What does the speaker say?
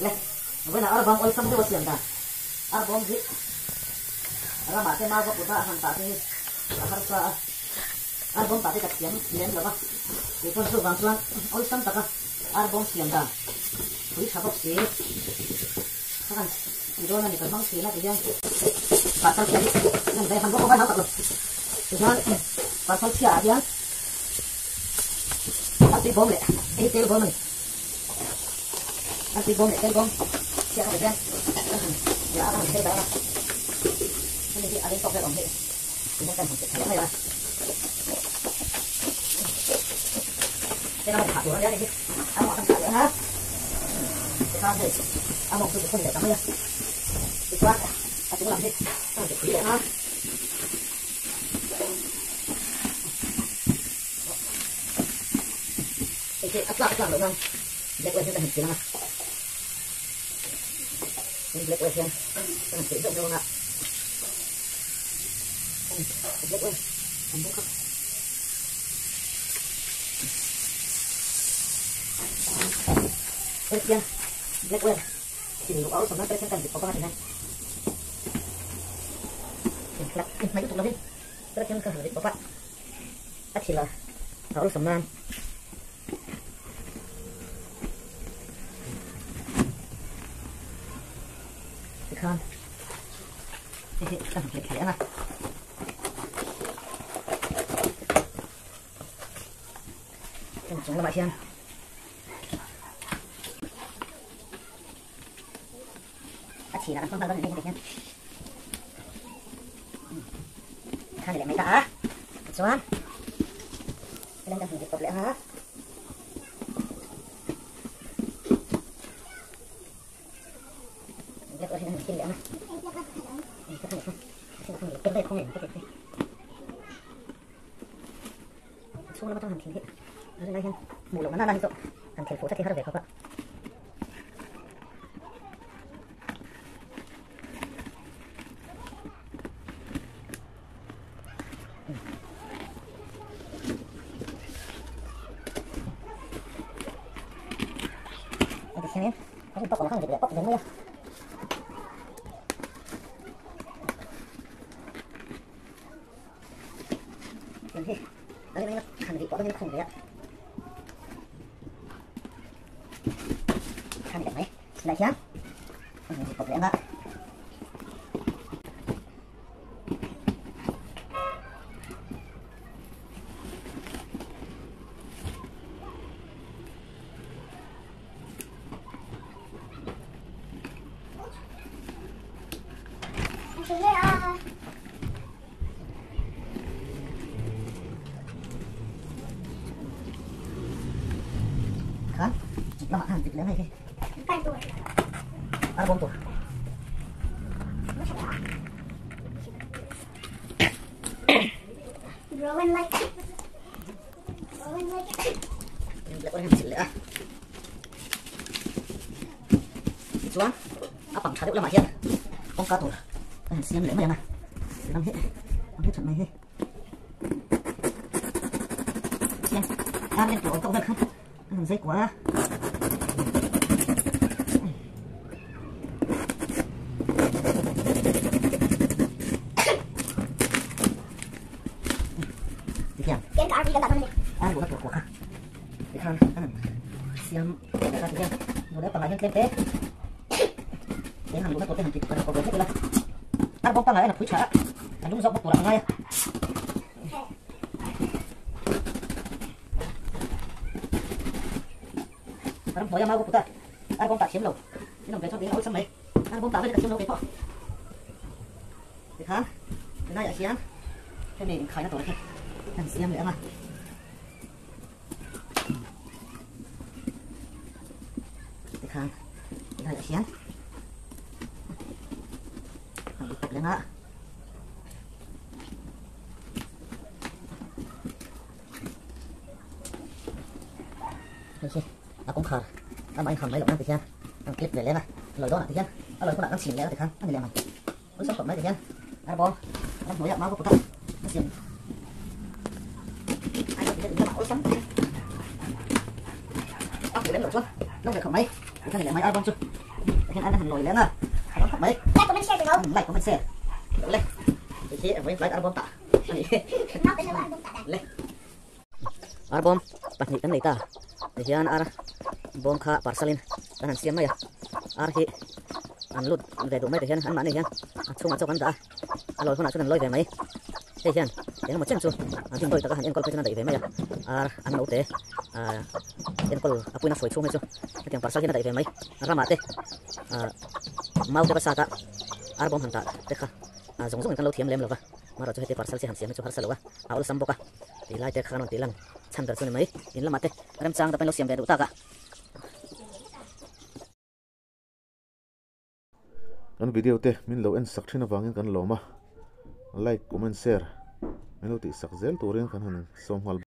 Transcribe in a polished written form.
Le, vawiinah arbawm awlsam deuh a siam dan. Arbawm hi ramah te mau va put a, a han tah te hi a harsa a. Arbawm tah te ka thiam lem lo va, keipawn chuvang chuan awlsam taka arbawm siam dan pui tha bawk si ka han ti dawn a ni, ka hmang thin a ti hian parcel chhia hi han vei han bawk a, vai hau tak lo tichuan parcel chhia ah hian a tui bawm leh hei tel bawm a ni. A tui bawm leh tel bawm chhiah kha hian kan han la a, kan han tel darh a, hemi hi a ring tawk vel awm hi tihian kan han cheh thla leh mai a. Tel a mawng thah tur a nia hei hi a mawng ah kan thah leh ang a, tikhan hei a mawng chu ti phun leh ta mai a, tichuan a chung lam hi kan han ti phui leh ang a. Hei hi a tlak tlak loh nan black wire hian ka han chilh ang a, tin black wire hian ka han chilh zeuh zeuh ang a, black wire an bawk a. Hei hian black wire thil luh a awlsam nan pawh hian ka han zip pawp ang a ti hian inhlak inhnaih lutuk lovin pawh hian ka han zip pawp a. A thil a awlsam nan tikhan hei hi ka han hmet thla leh ang a. Heng chung lamah hian a chhin ah kan hmang nghal dawn a ni hei hian khan leh mai ta a tichuan helai kan han zip tawp leh ang a black oil hian an thil leh ang a chhung lam atang han thil hi a rin lai hian hmuh loh na na hi chu han thil fuh that hi har ve khawp a. Chuan a pang tha deuh lamah hian kawngka tur a han siam leh mai ang a lam hi ang hi that mai hi siam ar len tur awm tawk vel khan a han zai kuah a. Tikhian ar luhna tur kuah kha tikhan a han siam leh a tikhian duh leh pangah hian tlem te eng han luhna tur te han ti han kawp ve hlek ila ar bawm pangah hian a phui tha a a lum zawk bawk turah a ngai a. Ram hnuaia mau ka put a, ar bawm tah thiam lo in awm ve chuan tiin a awlsam mai, ar bawm tah vel hi ka thiam lo kei pawh. Tikhan helaiah hian hemi inkhaina tur hi kan siam leh ang a. Tikhan helaiah hian kan lut tawp leh ang a. Hei hi a kawngkhar a mah inkhar mai loh nan tikhian an clip ve leng a lawi dawnah tikhian a lawi hunah kan chhin leh a tikhan a ni leh mai awlsam tawp mai tikhian ar bawm ram hnuaiah mau ka put a a siam ai lo tikhian inlamah awlsam takin a fuh lem loh chuan lo ve khawp mai. Tikhan ni leh mai arbawm chu tikhian an han lawi leh ang a, a rawn khawp mai. Like comment share tilo. Like comment share le tih hi vawiin tlai arbawm tah a nih hi. Le arbawm pahnih kan nei ta tihian ar bawm kha parcel in kan han siam mai a, ar hi an lut ve duh mai tihian an mahni hian a chhungah chawk an dah a, a lawi hunah chuan an lawi ve mai. Hei hian engemaw chen chu an dindawi taka han enkawl phei chuan a daih ve mai a, ar an note ah enkawl a puina hruai chhung hi chu hetiang parcel hian a daih ve mai. Ramah te ah mau te va sat a, ar bawm han tah te kha ah zawng zawngin kan lo thiam lem lo va, marawh chu heti parcel chi han siam hi chu harsa lo a, a awlsam bawk a tih lai te kha kan rawn tih lang chhan ber chu ni mai. In lamah te remchang dap in lo siam ve duh tak a. Kan video te min lo en sak thin avangin kan lawm a, like, comment, share min lo tih sak zel turin kan han sawm nghal.